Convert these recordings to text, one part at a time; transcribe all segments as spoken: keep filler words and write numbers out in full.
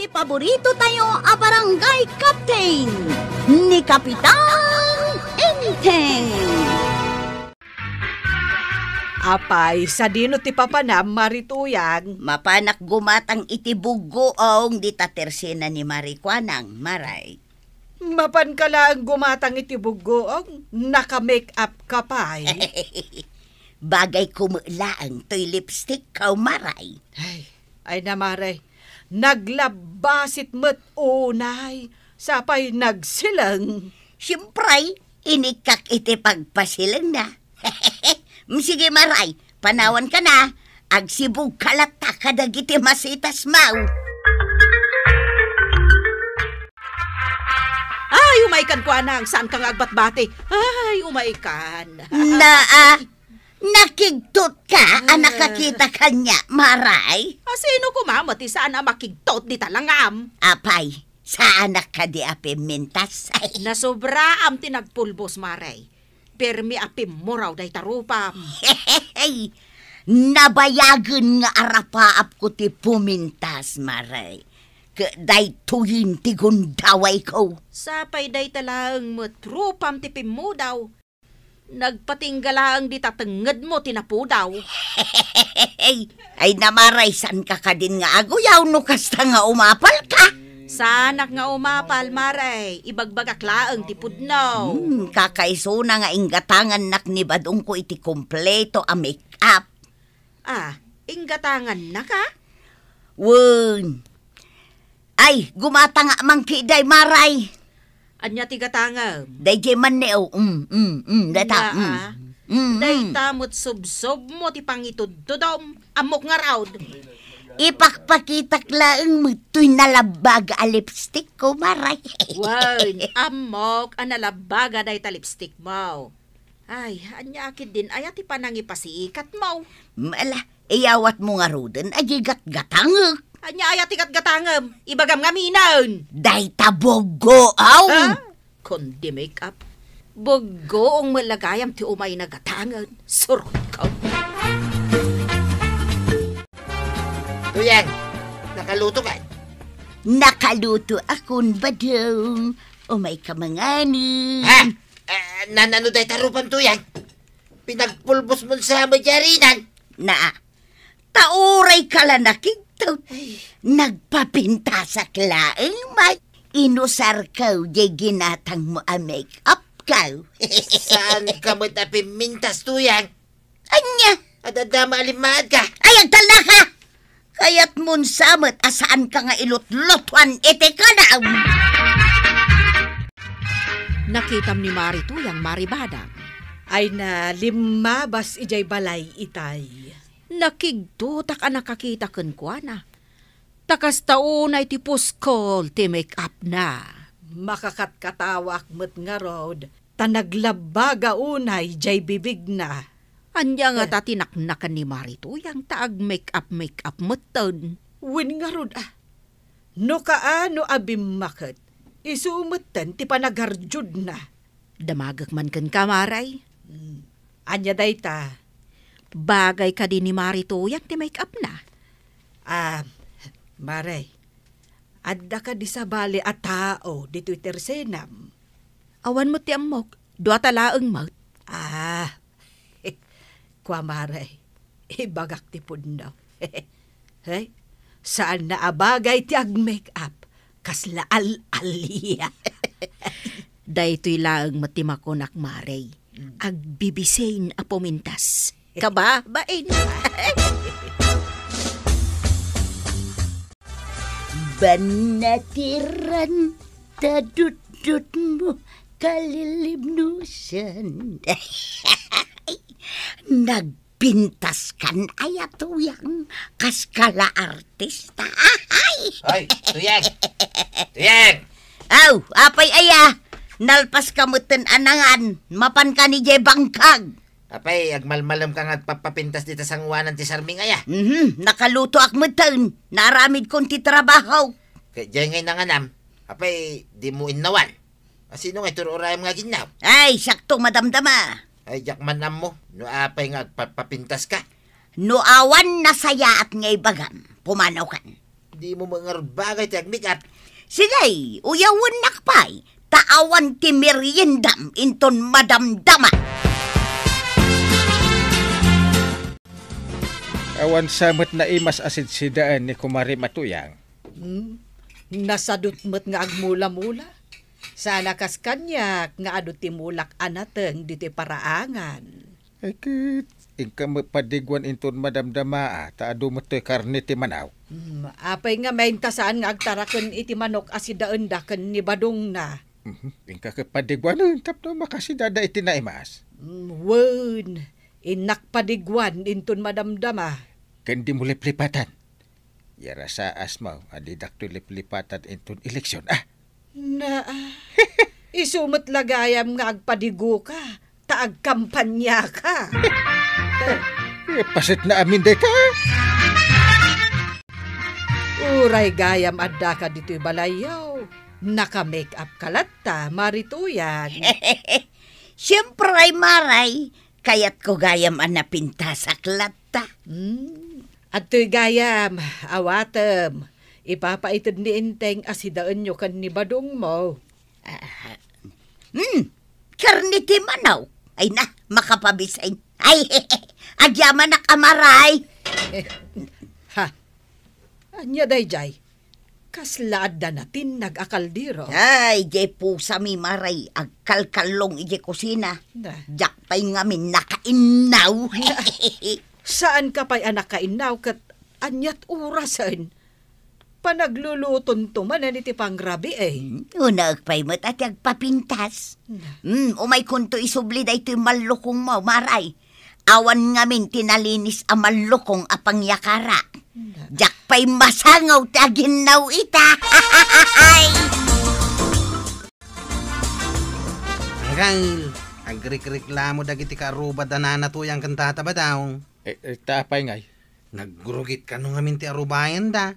Paborito tayo a barangay captain, ni Kapitan Enteng. Apay, sadino ti papanam, Mari Tuyang? Mapanak gumatang iti buggoong dita tersena ni Mari Kuanang, Maray. Mapanka laeng gumatang iti buggoong, naka-make up ka pay. Bagay ko met laeng toy lipstick ko, Maray. Ay, ay na, Maray. Naglabbasit met unay, sapay nagsileng. Siempre, inikkak iti pagpasilengna. Mm, sige, Maray, panawanka na. Agsibugka latta kadagiti masitas, maw. Ay, umaykan, Kuanang, saanka nga agbatbati? Ay, umaykan. Naa, nakigtot ka a Ah. nakakita kaniak, Maray? A, sino koma met ti saan a makigtot dita langam? Apay, saanak kadi a pimmintas? Nasobraam ti nagpulbos, Maray. Permi a pimmuraw dayta rupam. Nabayagen nga arapaapko ti pumintas, Maray. Ket daytoyen ti gundawayko. Sapay dayta laeng met rupam ti pimmudaw. Nagpatingga laeng dita tengngedmo ti napudaw. Ay, ay na, Maray, saanka kadin nga aguyaw no kasta nga umapalka? Saanak nga umapal, Maray. Ibagbagak laeng ti pudno. Hmm, kakaisuna nga inggatangannak ni badongko iti kompleto a make-up. Ah, inggatangannaka? Wen. Ay, gumatangak man ketdi, Maray. Ania ti gatangem? Daydiay man ni, oh, mm, mm, mm, dayta, Nga, mm. ah. Mm, mm. Dayta met subsobmo ti pangitudtudom. Ammok ngarud. Ipakpakitak laeng met toy nalabbaga a lipstick ko, Maray. Wen, ammok a nalabbaga dayta lipstick mo. Ay, ania ketdin aya ti panangipasiikatmo? Mala, iyawatmo ngaruden a di gatgatangek. Ania aya ti gatgatangem? Ibagam ngaminen. Dayta buggoom. Ha? Kundi make-up. Buggoong met la gayam ti umayna gatangen. Surko. Tuyang, nakaluto ka? Nakaluto akon, Badong. Umayka manganen. Ha? Ah, nanano dayta rupam, Tuyang? Pinagpulbos mon sa majarinan? Naa, ta uray ka la nakigtot. Ay. Nagpapintasak laeng met. Inusarko diay ginatangmo a make-up ko. Saanka met a pimmintas, Tuyang? Ania? Adda met a limmaedka. Ay, agtalnaka! Kayatmon sa met a saanka nga ilutlutuan iti kanam. Nakitam ni Mari Tuyang, Mari Badang. Ay na, limmabas idiay balay itay. Nakigtotak a nakakita kenkuana. Ta kasta unay ti puskol ti make-up na. Makakatkatawaak met ngarud, ta naglabbaga unay diay bibigna. Ania nga Eh. ta tinaknakan ni Mari Tuyang ta ag-make-up-make-up metten? Wen ngarud, ah. No kaano a bimmaket, isu metten ti panagarjudna. Damagek man kenka, Maray. Hmm. Ania dayta? Bagay kadi ni Mari Tuyang ti make-up na? Ah, Maray, adda kadi sabali a tao ditoy tersenam? Awan met ti ammok, dua ta laeng met. Ah, kua, Maray, ibagak ti pudno. Hey, saan na a bagay ti ag-make-up, kasla al-alia. Daytoy laeng met ti makunak, Maray. Mm. Agbibisin a pumintas. Kababain. Bannatiran ta dutdutmo, kalilibnusan. Nag- Pintaskan aya, Tuyang, kas kala artista. Ay! Ay, Tuyang! Tuyang! Aw, apay aya? Nalpas ka metten a nangan, mapan ka ni jay bangkag. Apay, agmalmalem ka nga agpapapintas dita sangoanan ti sarming aya? Mhm, nakalutoak metten, naaramidkon ti trabaho. Ket jay ngay nanganam, apay, dimo innawan? A, sino nga itur-urayam nga aginnaw? Ay, sakto, madamdama. Ay, diak man ammo, no apay nga agpapapintas ka. No awan nasayaat nga ibagam, pumanaw kan. Dimo met ngarud bagay ti agmake-up. Sige, uyawennak pay, ta awan ti meriendam inton madamdama. Awan sa met naimas a sidsidaen ni Kumare Matuyang. Hmm? Nasadut met nga agmula-mula. Saan a kas kaniak nga adu ti mulak a nateng ditoy paraangan. Ay ket, inka met padiguan inton madamdama a ta adu met toy karne ti manaw. Hmm, apay nga main ta saan nga agtaraken iti manok a sidaenda ken ni badongna? Mhm, inka ket padiguanen tapno makasidada iti naimas. Hmm, wen, innak padiguan inton madamdama. Ken dimo liplipatan. Yarasaasmo a didakto liplipatan inton eleksion, ah! Na, ah, isu met la gayam nga agpadigoka, ta agkampaniaka. Eh, paset na amin dayta. Uray gayam addaka ditoy balayyo, naka-make-up ka latta, Mari Tuyang. Siempre, Mare, kayatko gayam a napintasak latta. Hmm. Adtoy gayam, awatem. Ipapaited ni Enteng a sidaenyo ken ni badongmo. Ah, hmm, karne ti manaw. Ay na, makapabisin. Ay, agyamanak a Mare. Ha? Ania daydiay? Kasla adda natinnag a kaldero. Ay, diay pusami, Mare, agkalkallong idiay kusina. Na. Diak pay ngamin nakainnaw. Na. Saanka pay a nakainnaw ket aniat orasen? Panaglulutonto manen iti pangrabii. Hmm, unaek pay met a ti agpapintas. Na. Hmm, umaykonto isubli daytoy mallukongmo, Mare. Awan ngamin ti nalinis a mallukong a pangyakara. Na. Diak pay masango ti aginnaw ita. Anggail, agrikreklamo dagiti kaarruba da Nana Tuyang ken Tata Badong. Eh, eh, ta apay ngay? Nagrugit kano ngamin ti arubayanda.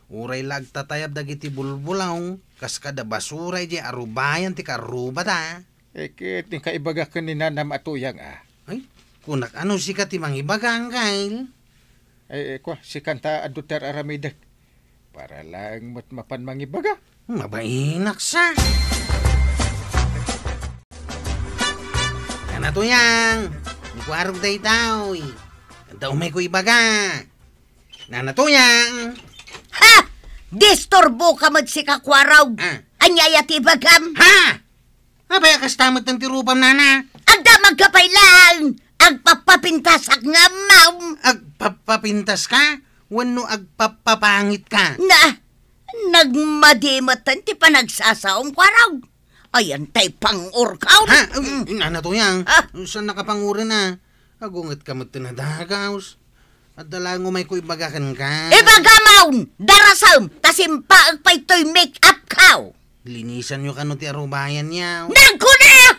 Uray la agtatayab dagiti bulbulong, kas kada basura idiay arubayan ti kaarrubada. Eh, ket inka ibaga ken ni Nanam a Tuyang, a. Ay, kunak, ano sika ti mangibaga, Anggail? Eh, eh, kua, sikan ta adda ti ar-aramidek. Para laeng met mapan mangibaga. Mabainak sa. Nana Tuyang, ni Kuarog daytoy. Adda umayko ibaga. Nana Tuyang. Ha! Disturboka met sika, Kuarog. Ah. Ania aya ti ibagam? Ha! Apay a kasta met ti rupam, Nana? Agdamagka pay laeng. Agpapapintasak nga ammom. Agpapapintaska? Wenno agpapapangitka? Na, nagmadi met ti panagsasaom, Kuarog. Ayan tay pangur-ka. Ha? Ay, mm. Nana Tuyang. Ha? Saan nakapanguren a? Agungetka met ti nadagaws. Adda laeng umayko ibaga kenka. Ibagam, darasem, ta simpaek pay toy make-up ka. Linisanyo kano ti arubayan yaw. Nagkuna!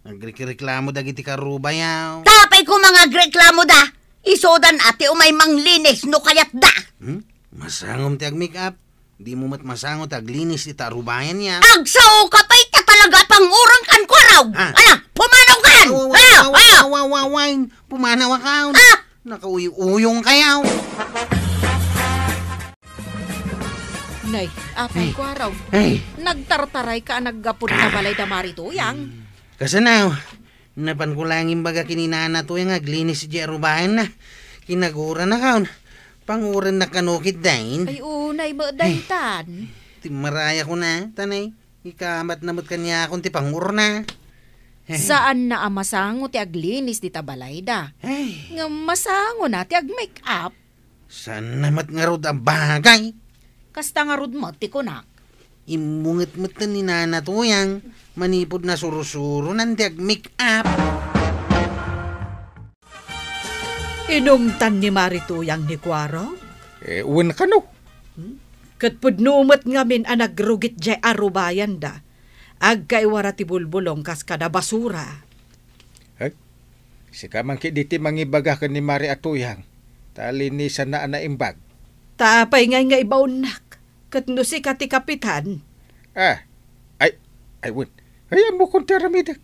Agrikreklamo dagiti karuba yaw. Tapay ko mangagreklamo da. Isudan a ti umay manglinis no kayat da. Hmm? Masangom ti ag-make-up. Dimo met masango ti aglinis ita arubayan yaw. Agsao ka pay ta talaga panguren kan, Kuarog. Ah. Ala, pumanaw kan! Aw, aw, aw, ah, aw, ah. Aw, aw, aw, aw, pumanaw ka. Ah! Nakauy-uyong kayaw. Nay, apay, Kuarog. Ay. Nagtartaray ka a naggapu ta balay da Mari Tuyang. Kasano? Napanko laeng imbaga ken ni Nana Tuyang nga aglinis idiay arubayanna. Kinagurana kaon. Pangurennak kano ketdin. Ay, unay met daytan. Ti marayakon a, tanay. Ikamatna met kaniakon ti pangurna. Saanna a masango ti aglinis dita balayda. Ay. Ngem masangona ti ag-make-up. Saanna met ngarud a bagay. Kasta ngarud met ti kunak. Immunget met ni Nana Tuyang manipud nasursuronan ti ag-make-up. Inungtan ni Mari Tuyang ni Kuarog? Eh, wen kano. Hmm? Ket pudno met ngamin a nagrugit diay arubayanda. Agkaiwara ti bulbulong kas kada basura. Ay, sika man ketdi ti mangibaga ken ni Mari a Tuyang, ta linisanna a naimbag. Ta apay ngay nga ibaonnak, ket no sika ti kapitan? Ah, ay, ay, wen. Ay, ammokon ti aramidek.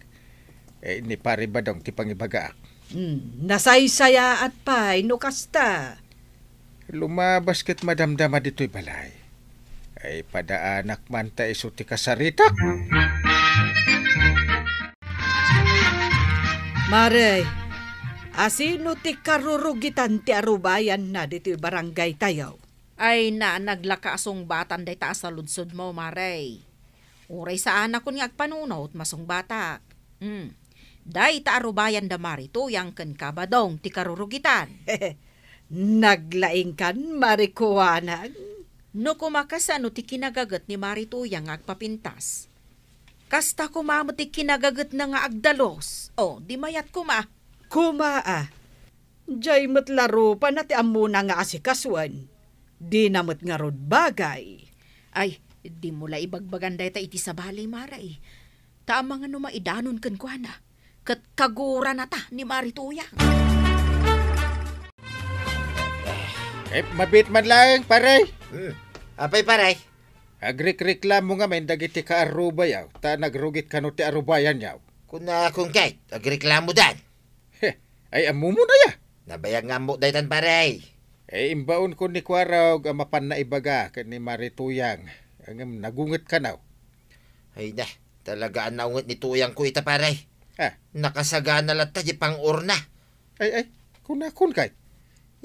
Eh, ni Pari Badong ti pangibagaak. Hmm, nasaysayaat pay no kasta. Lumabas ket madamdama ditoy balay. Ay, padaanak man ta isu ti kasaritak. Mare, asino ti karurugitan ti arubayanna ditoy barangay tayo? Ay na, naglaka a sungbatan dayta a saludsodmo, Mare. Uray saanakon nga agpanunot, masungbatak. Hmm. Dayta a rubayan da Mari Tuyang ken Kabadong ti karurugitan. Naglaingkan, Mari Kuanang. No kumakasano ti kinagaget ni Mari Tuyang nga agpapintas? Kasta koma met ti kinagagetna nga agdalus. O, di mayat koma. Koma a. Jay met la rupana ti ammona nga asikasuen. Dina met ngarud bagay. Ay, dimo la ibagbagan dayta iti sabali, Mare. Ta amangan no maidanon kenkuana, ket kaguranata ni Mari Tuyang. Eh, mabit man laeng, pare. Hmm. Apay, pare? Agrikreklamo ngamin dagiti kaarrubayo, ta nagrugit kano ti arubayanyo. Kunakon ket, agreklamodan. He, ay, ammomon aya? Nabayag nga ammok daytan, pare. Eh, imbaonkon ni Kuarog a mapan naibaga ken ni Mari Tuyang, ngem nagunget kano. Ay na, talaga a naunget ni Tuyangko ita, pare. Ah. Nakasagana latta di pang-urna. Ay, ay, kunakon kay?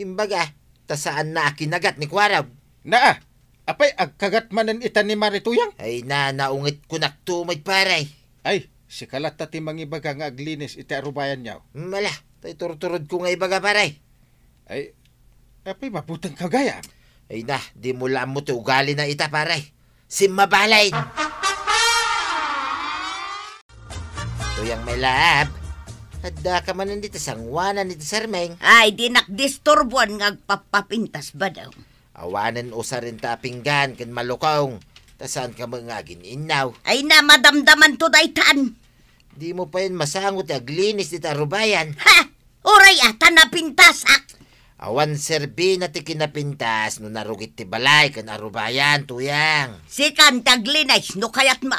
Imbaga, ta saanna a kinagat ni Kuarog. Naa, apay agkagat manen ita ni Mari Tuyang? Ay na, naunget konakto met, pare. Ay, sika latta ti mangibaga nga aglinis iti arubayanyo. Mala, tay turturodko nga ibaga, pare. Ay, apay mabuteng ka gayam? Ay na, dimo la ammo ti ugalina ita, pare. Simmabalin. Tuyang, my love. Addaka manen dita sanguanan iti sermeng. Ay, dinak disturbuan nga agpapapintas, Badong. Awanen usaren ta a pinggan ken malukong, ta saanka met nga agin-innaw. Ay na, madamdamanto daytan. Dimo payen masango ti aglinis dita arubayan. Ha! Uray a, ta napintasak. Awan serbina ti kinapintas no narugit ti balay ken arubayan, Tuyang. Sikan ti aglinis no kayatmo.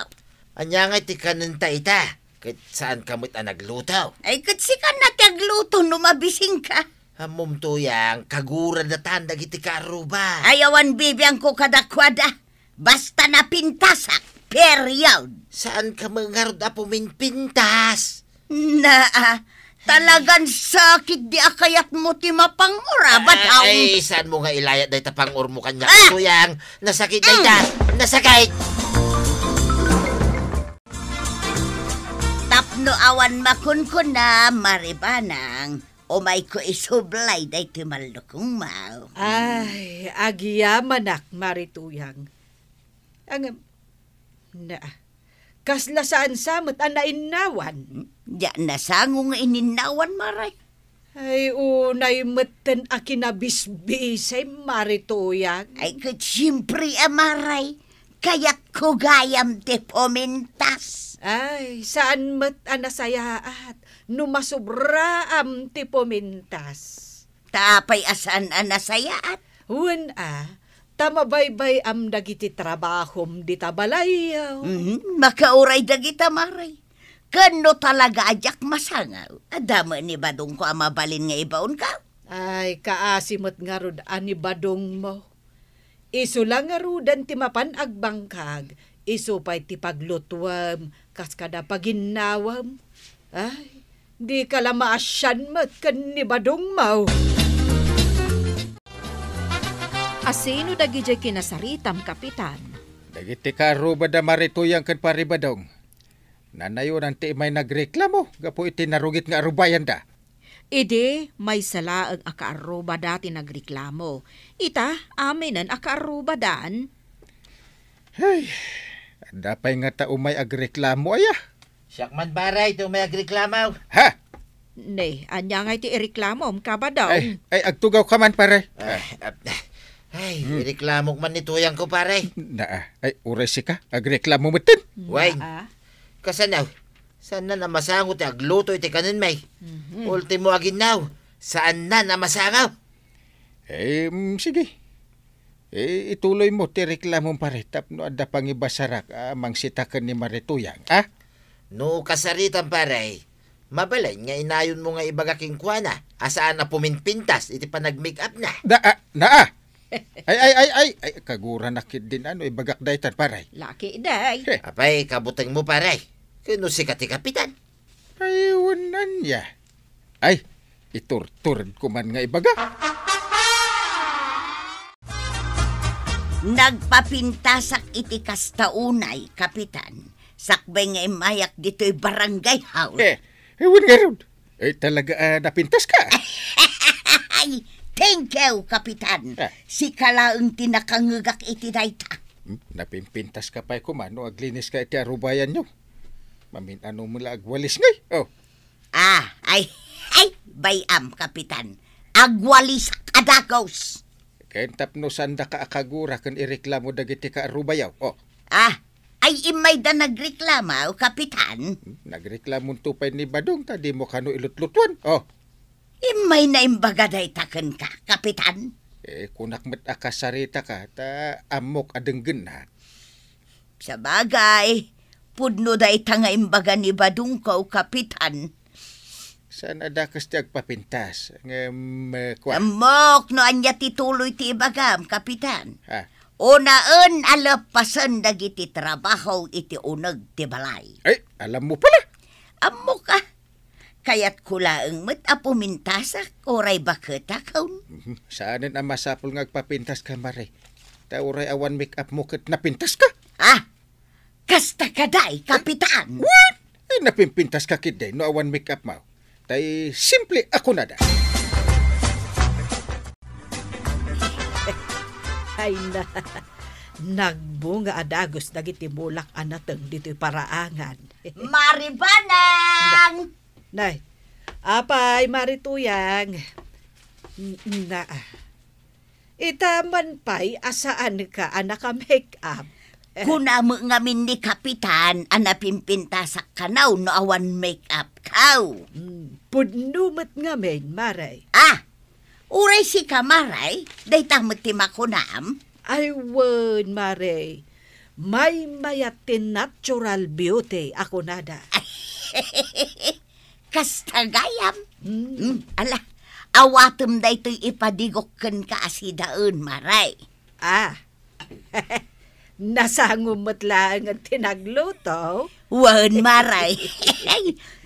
Ania ngay ti kanenta ita? Ket saanka met a nagluto? Ay, ket sikan na ti agluto no mabisingka. Ammom, Tuyang, kaguradatan dagiti kaarruba. Ay, awan bibiangko kadakuada. Basta napintasak, period. Saanka met ngarud a puminpintas? Naa, talagan sakit di a kayatmo ti mapang-urabat, Ay, aw. Ay, saanmo nga ilayat dayta pang-urmo kaniak, Ah! Tuyang? Nasakit Mm. dayta. Nasakit! Tapno awan makunkuna, Mari Banang, umayko isublay daytoy mallukongmo. Ay, agyamanak, Mari Tuyang. Ngem, na, kasla saan sa met a nainnawan? Diak nasango nga ininnawan, Mare. Ay, unay metten a kinabisbisem, Mari Tuyang. Ay, ket siempre a, Mare. Kayatko gayam ti pumintas. Ay, saan met a nasayaat no masubraam ti pumintas. Ta apay a saan a nasayaat? Wen a, ta mabaybay-am dagiti trabahom dita balayyo. Mhm, makauray dagita, Mare. Ken no talaga a diak masango, adda met ni badongko a mabalin nga ibaonka. Ay, kaasi met ngarud a ni badongmo. Isu la ngaruden ti mapan agbangkag, isu pay ti paglutuem kas kada paginnawem. Ay, dika la maasian met ken ni badongmo. Asino dagidiay kinasaritam, Kapitan? Dagiti kaarruba da Mari Tuyang ken Pari Badong. Nanayonan ti immay nagreklamo gapu iti narugit nga arubayanda. Idi maysa laeng a kaarrubada ti nagreklamo, ita aminen a kaarrubadan. Hey, adda pay ngata umay agreklamo aya? Siak man, pare, ti umay agreklamo. Ha? Ne, ania ngay ti ireklamom, Kabadong? Ay, ay, agtugawka man, pare. Ay, ap-, ay, Hmm. ireklamok man ni tuyangko, pare. Naa, ay, uray sika, agreklamo metten. Wen. Naa. Kasano? Saanna a masango ti agluto iti kanenmi? Mhm. Ultimo aginnaw, saanna a masango. Eh, mm, sige. Eh, ituloy mo ti reklamom, pare, tapno adda pangibasarak a mangsita ken ni Mari Tuyang, a? No kasaritam, pare, Mabalin nga inayonmo nga ibaga kenkuana a saan a puminpintas iti panag-make-upna. Da, ah, naa. Ay, ay, ay, ay, ay, kaguranak ketdin no ibagak daytan, pare. Laki, day. Heh. Apay, kabutengmo, pare. Ken no sika ti kapitan. Ay, wen ania. Ay, iturturedko man nga ibaga. Nagpapintasak iti kasta unay, Kapitan. Sakbay nga immayak ditoy barangay hall. Eh, eh, wen ngarud. Eh, talaga, ah, napintaska? Ay, thank you, Kapitan. Ah. Sika laeng ti nakangngegak iti dayta. Hmm, napimpintaska pay koma no agliniska iti arubayanyo. Mamin-ano met la agwalis ngay. Oh. Ah, ay, ay, bay-am, Kapitan. Agwalisak a dagus. Ken tapno saandaka a kagura ken ireklamo dagiti kaarubayo. Oh. Ah, ay, immayda nagreklamo, Kapitan? Hmm, nagreklamonto pay ni Badong ta dimo kano ilutlutuan. Oh. Immayna imbaga dayta kenka, Kapitan? Eh, kunak met a kasaritaka, ta ammok a denggenna. Sabagay, pudno dayta nga imbaga ni Badongko, Kapitan. Saan a dakes ti agpapintas, ngem, eh, kua. Ammok no ania ti tuloy ti ibagam, Kapitan. Ah. Unaen a leppasen dagiti trabaho iti uneg ti balay. Ay, alammo pala. Ammok, ah. Kayatko laeng met a pumintasak, uray baketakon. Mhm. Saanen a masapul nga agpapintaska, Mare. Ta uray awan make-upmo ket napintaska. Ah! Kasta kadi, Kapitan? What? Eh, napimpintaska ketdi no awan make-upmo. Tay simple a kunada. Ay na, nagbunga a dagus dagiti mulak a nateng ditoy paraangan. Mari Banang! Nay, apay, Mari Tuyang. N-, na, ita man pay a saanka a naka-make-up. Kunam ngamin ni Kapitan a napimpintasak kano no awan make-up kaw. Hmm, pudno met ngamin, Mare. Ah! Uray sika, Mare, dayta met ti makunam? Ay, wen, Mare. Maymayat ti natural beauty a kunada. Kasta gayam. Hmm. Hmm, ala, awatem daytoy ipadigok kenka a sidaen, Mare. Ah. Nasangom met laeng ti nagluto? Wen, Mare.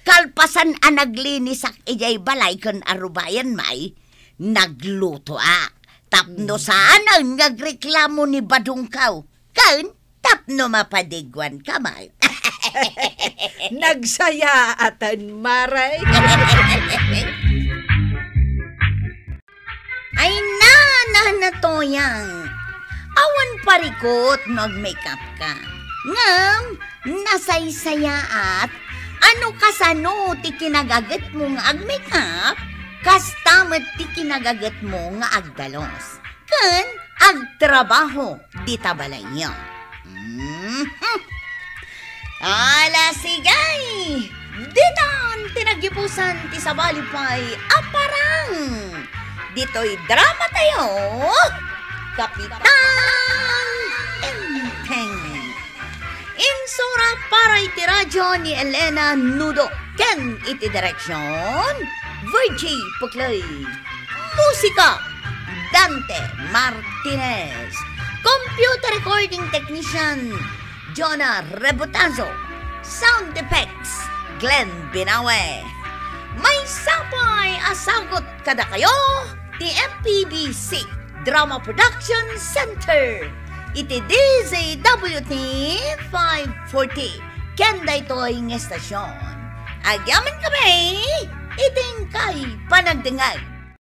Kalpasan a naglinisak idiay balay ken arubayan, May, naglutoak. Tapno saanen nga agreklamo ni Badongko. Ken tapno mapadiguanka, May. Nagsayaaten, Mare. Ay, na, na, na, Tuyang. Awan parikut no ag-make-upka. Ngem, nasaysayaat, a no kasano ti kinagagetmo nga ag-make-up, kasta met ti kinagagetmo nga agdalus. Ken agtrabaho dita balayyo. Mhm. Ala, sige! Ditan ti naggibusan ti sabali pay a parang ditoy dramatayo, Kapitan Enteng. Insura para iti radio ni Elena Nudo ken iti direksion, Virgie Puclay. Musika, Dante Martinez. Computer recording technician, Jonah Rebotazo. Sound effects, Glenn Binawe. Maysa pay a sagut kadakayo ti M P B C Drama Production Center iti D Z W T five forty ken daytoy nga estasion. Agyamankami iti inkay panagdengngeg.